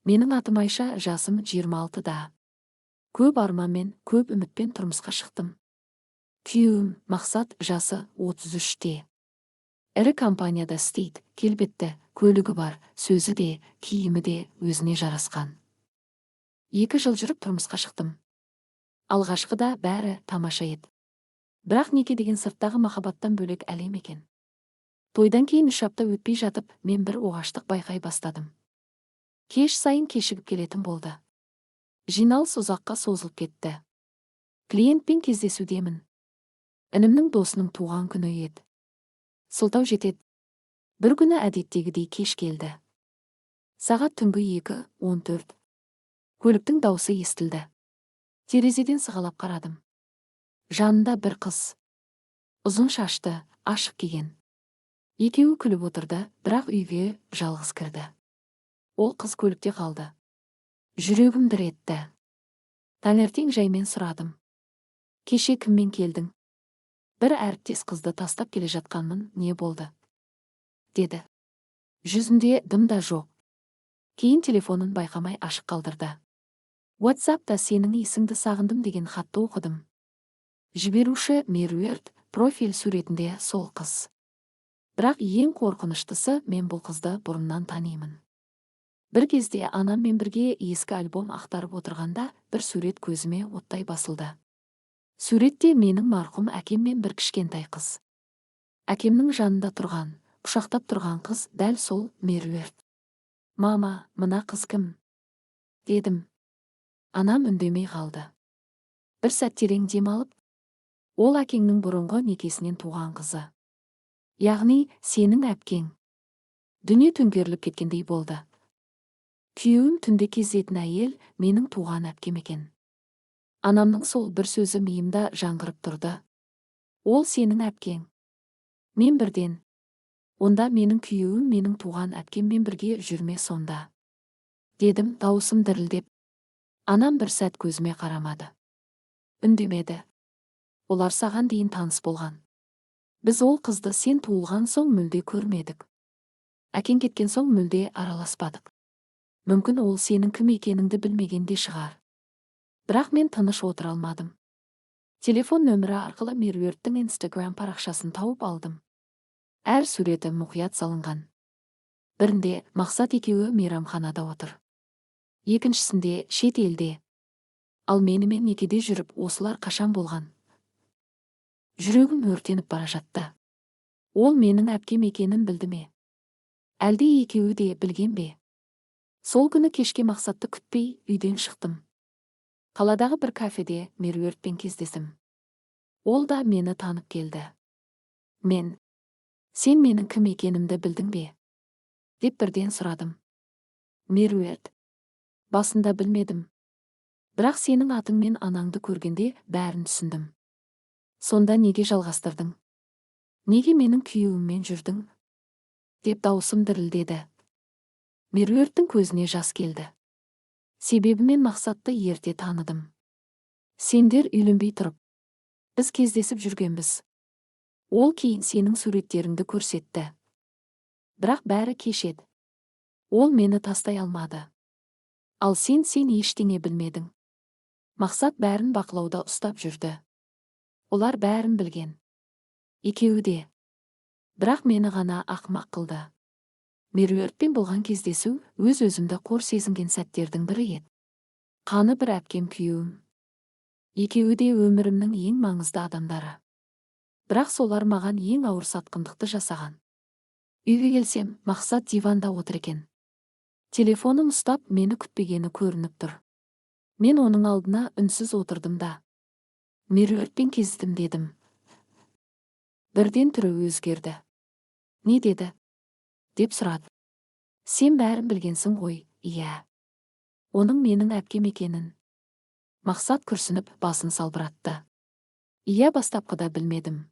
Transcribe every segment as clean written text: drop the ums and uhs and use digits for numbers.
Менің атым Айша, жасым 26-да. Көп арманмен, көп үмітпен тұрмысқа шықтым. Күйеуім Мақсат, жасы 33-те. Ірі компанияда істейді, келбетті, көлігі бар, сөзі де, киімі де өзіне жарасқан. 2 жыл жүріп тұрмысқа шықтым. Алғашқыда бәрі тамаша еді. Бірақ неке деген сырттағы махаббаттан бөлек әлем екен. Тойдан кейін 3 апта өтпей жатып, мен бір оғаштық байқай бастадым. Кеш сайын кешігіп келетін болды. Жиналыс ұзаққа созылып кетті. Клиентпен кездесудемін. Інімнің досының туған күні еді. Сылтау жетеді. Бір күні әдеттегідей кеш келді. Сағат түнгі 2:14. Көліктің даусы естілді. Терезеден сығалап қарадым. Жанында бір қыз. Ұзын шашты, ашық киген. Екеуі күліп отырды, бірақ үйге жалғыз кірді. Ол қыз көлікте қалды. Жүрегім дір етті. Таңертең жаймен сұрадым. Кеше кіммен келдің? Бір әріптес қызды тастап келе жатқанмын, не болды? Деді. Жүзінде дым да жоқ. Кейін телефонын байқамай ашық қалдырды. WhatsAppта сенің есіңді сағындым деген хатты оқыдым. Жіберуші Меруерт, профиль суретінде сол қыз. Бірақ ең қорқыныштысы, мен бұл қызды бұрыннан танимын. Бір кезде анаммен бірге ескі альбом ақтарып отырғанда бір сурет көзіме оттай басылды. Суретте менің марқұм әкеммен бір кішкентай қыз. Әкемнің жанында тұрған, құшақтап тұрған қыз дәл сол Меруерт. Мама, мына қыз кім? Дедім. Анам үндемей қалды. Бір сәт терең дем алып, ол әкеңнің бұрынғы некесінен туған қызы. Яғни, сенің әпкең. Дүние төңкеріліп кеткендей болды. Күйеуім түнде кездесетін әйел менің туған әпкем екен. Анамның сол бір сөзі миымда жаңғырып тұрды. Ол сенің әпкең. Мен бірден. Онда менің күйеуім менің туған әпкеммен бірге жүрме сонда. Дедім, дауысым дірілдеп. Анам бір сәт көзіме қарамады. Үндемеді. Олар саған дейін таныс болған. Біз ол қызды сен туылған соң мүлде көрмедік. Әкең кеткен соң мүлде араласпадық. Мүмкін ол сенің кім екеніңді білмеген де шығар. Бірақ мен тыныш отыра алмадым. Телефон нөмірі арқылы Меруерттің Instagram парақшасын тауып алдым. Әр суреті мұқият салынған. Бірінде Мақсат екеуі мейрамханада отыр. Екіншісінде шет елде. Ал менімен некеде жүріп осылар қашан болған? Жүрегім өртеніп бара жатты. Ол менің әпкем екенін білді ме? Әлде екеуі де білген бе? Сол күні кешке Мақсатты күтпей үйден шықтым. Қаладағы бір кафеде Меруертпен кездестім. Ол да мені танып келді. Мен, сен менің кім екенімді білдің бе? Деп бірден сұрадым. Меруерт, басында білмедім. Бірақ сенің атың мен анаңды көргенде бәрін түсіндім. Сонда неге жалғастырдың? Неге менің күйеуіммен жүрдің? Деп дауысым дірілдеді. Меруерттің көзіне жас келді. Себебі мен Мақсатты ерте таныдым. Сендер үйленбей тұрып, біз кездесіп жүргенбіз. Ол кейін сенің суреттеріңді көрсетті. Бірақ бәрі кеш еді. Ол мені тастай алмады. Ал сен ештеңе білмедің. Мақсат бәрін бақылауда ұстап жүрді. Олар бәрін білген. Екеуі де. Бірақ мені ғана ақымақ қылды. Меруертпен болған кездесу өз-өзімді қор сезінген сәттердің бірі еді. Қаны бір әпкем күйеуім. Екеуі де өмірімнің ең маңызды адамдары. Бірақ солар маған ең ауыр сатқындықты жасаған. Үйге келсем, Мақсат диванда отыр екен. Телефонын ұстап, мені күтпегені көрініп тұр. Мен оның алдына үнсіз отырдым да. Меруертпен кездестім дедім. Бірден түрі өзгерді. Не деді? Деп сұрады. Сен бәрін білгенсің ғой, иә. Оның менің әпкем екенін. Мақсат күрсініп басын салбыратты. Иә, бастапқыда білмедім.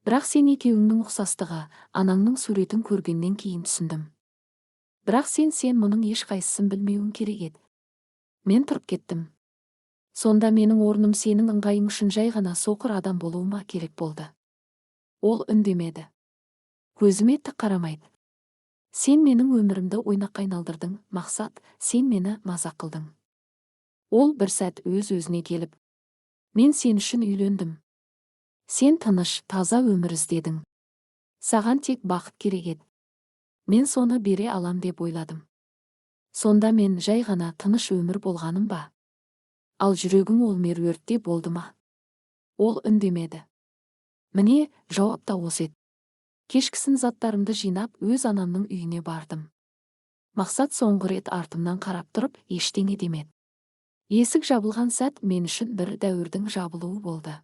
Бірақ сен екеуіңнің ұқсастығы, анаңның суретін көргеннен кейін түсіндім. Бірақ сен мұның ешқайсысын білмеуің керек еді. Мен тұрып кеттім. Сонда менің орным сенің ыңғайың үшін жай ғана соқыр адам болуыма керек болды. Ол үндемеді. Көзіме тік қарамайды. Сен менің өмірімді ойнаққа айналдырдың, Мақсат, сен мені мазақ қылдың. Ол бір сәт өз-өзіне келіп, мен сен үшін үйлендім. Сен тыныш, таза өмір іздедің. Саған тек бақыт керек еді. Мен соны бере алам деп ойладым. Сонда мен жай ғана тыныш өмір болғаным ба? Ал жүрегің ол Меруертте болды ма? Ол үндемеді. Міне, жауап та осы еді. Кешкісін заттарымды жинап, өз анамның үйіне бардым. Мақсат соңғы рет артымнан қарап тұрып, ештеңе демеді. Есік жабылған сәт мен үшін бір дәуірдің жабылуы болды.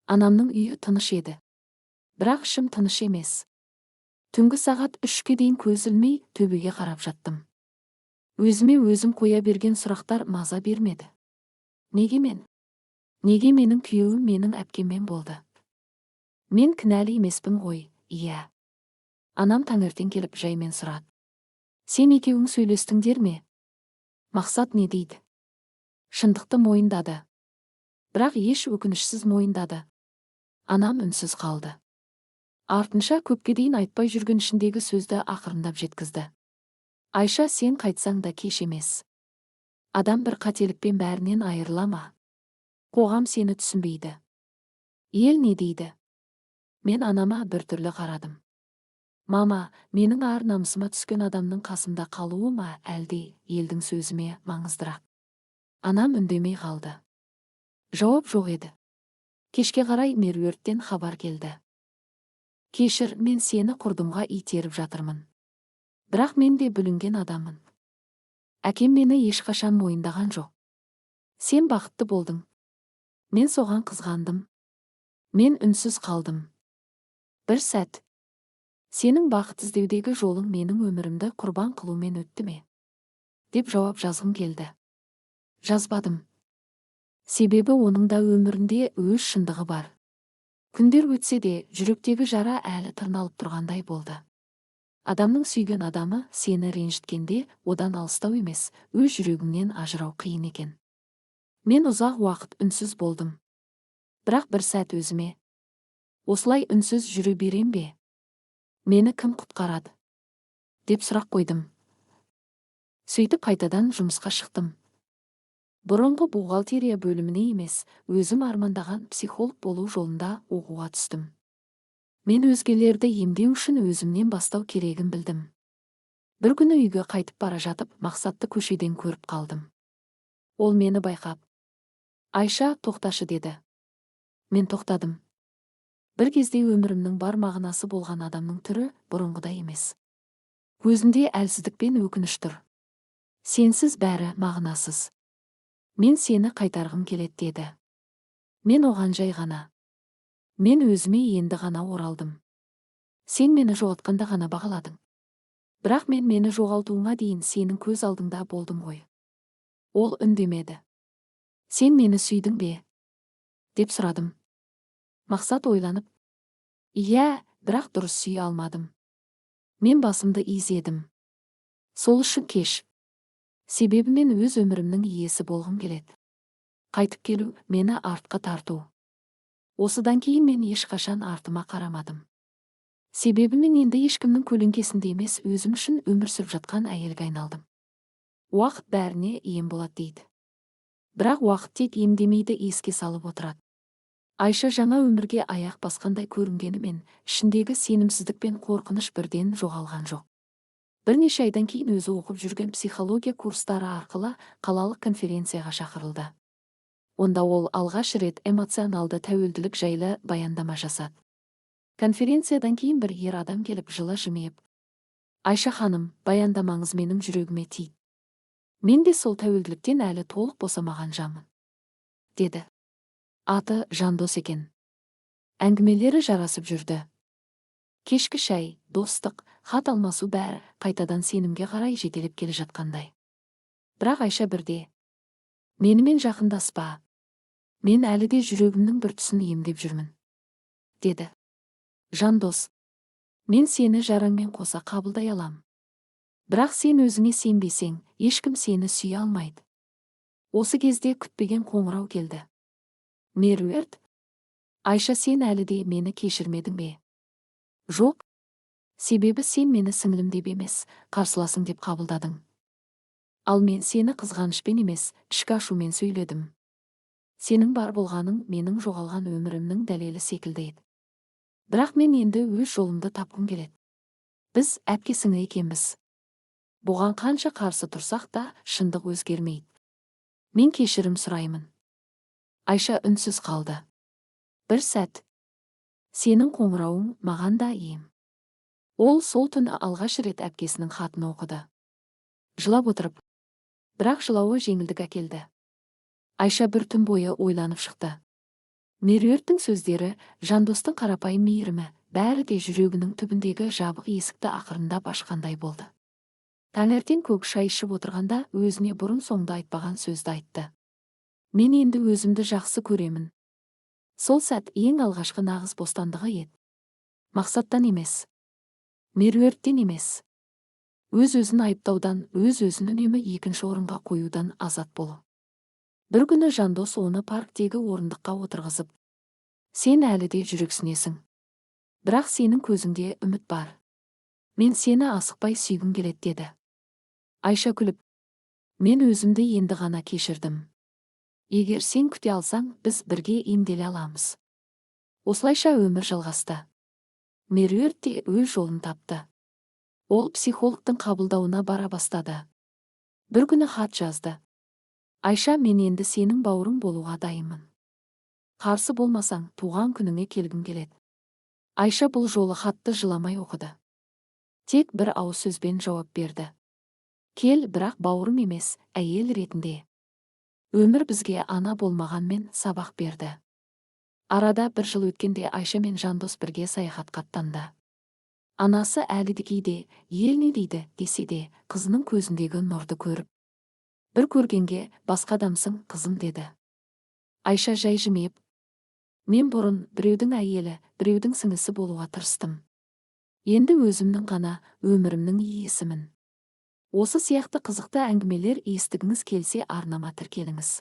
Анамның үйі тыныш еді. Бірақ ішім тыныш емес. Түнгі сағат 3-ке дейін көз ілмей төбеге қарап жаттым. Өзіме өзім қоя берген сұрақтар маза бермеді. Неге мен? Неге менің күйеуім менің әпкеммен болды? Мен кінәлі емеспін ғой, иә. Анам таңертең келіп жаймен сұрады. Сен екеуің сөйлестіңдер ме? Мақсат не дейді? Шындықты мойындады. Бірақ еш өкінішсіз мойындады. Анам үнсіз қалды. Артынша көпке дейін айтпай жүрген ішіндегі сөзді ақырындап жеткізді. Айша, сен қайтсаң да кеш емес. Адам бір қателікпен бәрінен айырыла ма? Қоғам сені түсінбейді. Ел не дейді? Мен анама біртүрлі қарадым. Мама, менің ар намысыма түскен адамның қасымда қалуы ма, әлде елдің сөзіме маңыздырақ? Анам үндемей қалды. Жауап жоқ еді. Кешке қарай Меруерттен хабар келді. Кешір, мен сені құрдымға итеріп жатырмын. Бірақ мен де бүлінген адаммын. Әкем мені ешқашан мойындаған жоқ. Сен бақытты болдың. Мен соған қызғандым. Мен үнсіз қалдым. Бір сәт. Сенің бақыт іздеудегі жолың менің өмірімді құрбан қылумен өтті ме? Деп жауап жазғым келді. Жазбадым. Себебі оның да өмірінде өз шындығы бар. Күндер өтсе де, жүректегі жара әлі тырналып тұрғандай болды. Адамның сүйген адамы сені ренжіткенде, одан алыстау емес, өз жүрегіңнен ажырау қиын екен. Мен ұзақ уақыт үнсіз болдым. Бірақ бір сәт өзіме. Осылай үнсіз жүре берем бе? Мені кім құтқарады? Деп сұрақ қойдым. Сөйтіп қайтадан жұмысқа шықтым. Бұрынғы бухгалтерия бөліміне емес, өзім армандаған психолог болу жолында оқуға түстім. Мен өзгелерді емдеу үшін өзімнен бастау керегін білдім. Бір күні үйге қайтып бара жатып, Мақсатты көшеден көріп қалдым. Ол мені байқап, Айша, тоқташы деді. Мен тоқтадым. Бір кезде өмірімнің бар мағынасы болған адамның түрі бұрынғыдай емес. Көзінде әлсіздік пен өкініш тұр. Сенсіз бәрі мағынасыз. Мен сені қайтарғым келеді деді. Мен оған жай ғана. Мен өзіме енді ғана оралдым. Сен мені жоғалтқанда ғана бағаладың. Бірақ мен мені жоғалтуыңа дейін сенің көз алдыңда болдым ғой. Ол үндемеді. Сен мені сүйдің бе? Деп сұрадым. Мақсат ойланып, иә, бірақ дұрыс сүйе алмадым. Мен басымды изедім. Сол үшін кеш. Себебі мен өз өмірімнің иесі болғым келеді. Қайтып келу, мені артқа тарту. Осыдан кейін мен ешқашан артыма қарамадым. Себебі мен енді ешкімнің көлеңкесінде емес, өзім үшін өмір сүріп жатқан әйелге айналдым. Уақыт бәріне ем болады дейді. Бірақ уақыт тек емдемейді, еске салып отырады. Айша жаңа өмірге аяқ басқандай көрінгенімен, ішіндегі сенімсіздік пен қорқыныш бірден жоғалған жоқ. Бірнеше айдан кейін өзі оқып жүрген психология курстары арқылы қалалық конференцияға шақырылды. Онда ол алғаш рет эмоционалды тәуелділік жайлы баяндама жасады. Конференциядан кейін бір ер адам келіп жылы жымиып, Айша ханым, баяндамаңыз менің жүрегіме тиді. Мен де сол тәуелділіктен әлі толық босамаған жанмын, деді. Аты Жандос екен. Әңгімелері жарасып жүрді. Кешкі шай, достық, хат алмасу бәрі қайтадан сенімге қарай жетелеп келе жатқандай. Бірақ Айша бірде, менімен жақындаспа. Мен әлі де жүрегімнің бір тұсын емдеп жүрмін, деді. Жандос, мен сені жараңмен қоса қабылдай алам. Бірақ сен өзіңе сенбесең, ешкім сені сүйе алмайды. Осы кезде күтпеген қоңырау келді. Меруерт, Айша, сен әлі де мені кешірмедің бе? Жоқ. Себебі сен мені сіңлім деп емес, қарсыласың деп қабылдадың. Ал мен сені қызғанышпен емес, ішкі ашумен сөйледім. Сенің бар болғаның менің жоғалған өмірімнің дәлелі секілді еді. Бірақ мен енді өз жолымды тапқым келеді. Біз әпке-сіңлі екенбіз. Бұған қанша қарсы тұрсақ та, шындық өзгермейді. Мен кешірім сұраймын. Айша үнсіз қалды. Бір сәт. Сенің қоңырауың маған да ем. Ол сол түні алғаш рет әпкесінің хатын оқыды. Жылап отырып. Бірақ жылауы жеңілдік әкелді. Айша бір түн бойы ойланып шықты. Меруерттің сөздері, Жандостың қарапайым мейірімі, бәрі де жүрегінің түбіндегі жабық есікті ақырындап ашқандай болды. Таңертең көк шай ішіп отырғанда өзіне бұрын соңды айтпаған сөзді айтты. Мен енді өзімді жақсы көремін. Сол сәт ең алғашқы нағыз бостандығы еді. Мақсаттан емес. Меруерттен емес. Өз-өзін айыптаудан, өз-өзін үнемі екінші орынға қоюдан азат болу. Бір күні Жандос оны парктегі орындыққа отырғызып, сен әлі де жүрексінесің. Бірақ сенің көзіңде үміт бар. Мен сені асықпай сүйгім келеді деді. Айша күліп, мен өзімді енді ғана кешірдім. Егер сен күте алсаң, біз бірге емделе аламыз. Осылайша өмір жалғасты. Меруерт те өз жолын тапты. Ол психологтың қабылдауына бара бастады. Бір күні хат жазды. Айша, мен енді сенің бауырың болуға дайынмын. Қарсы болмасаң, туған күніңе келгім келеді. Айша бұл жолы хатты жыламай оқыды. Тек бір ауыз сөзбен жауап берді. Кел, бірақ бауырым емес, әйел ретінде. Өмір бізге ана болмағанмен сабақ берді. Арада бір жыл өткенде Айша мен Жандос бірге саяхатқа аттанды. Анасы әлі де кейде, ел не дейді десе де, қызының көзіндегі нұрды көріп. Бір көргенге басқа адамсың, қызым деді. Айша жай жымиып, мен бұрын біреудің әйелі, біреудің сіңлісі болуға тырыстым. Енді өзімнің ғана өмірімнің иесімін. Осы сияқты қызықты әңгімелер естігіңіз келсе, арнама тіркеліңіз.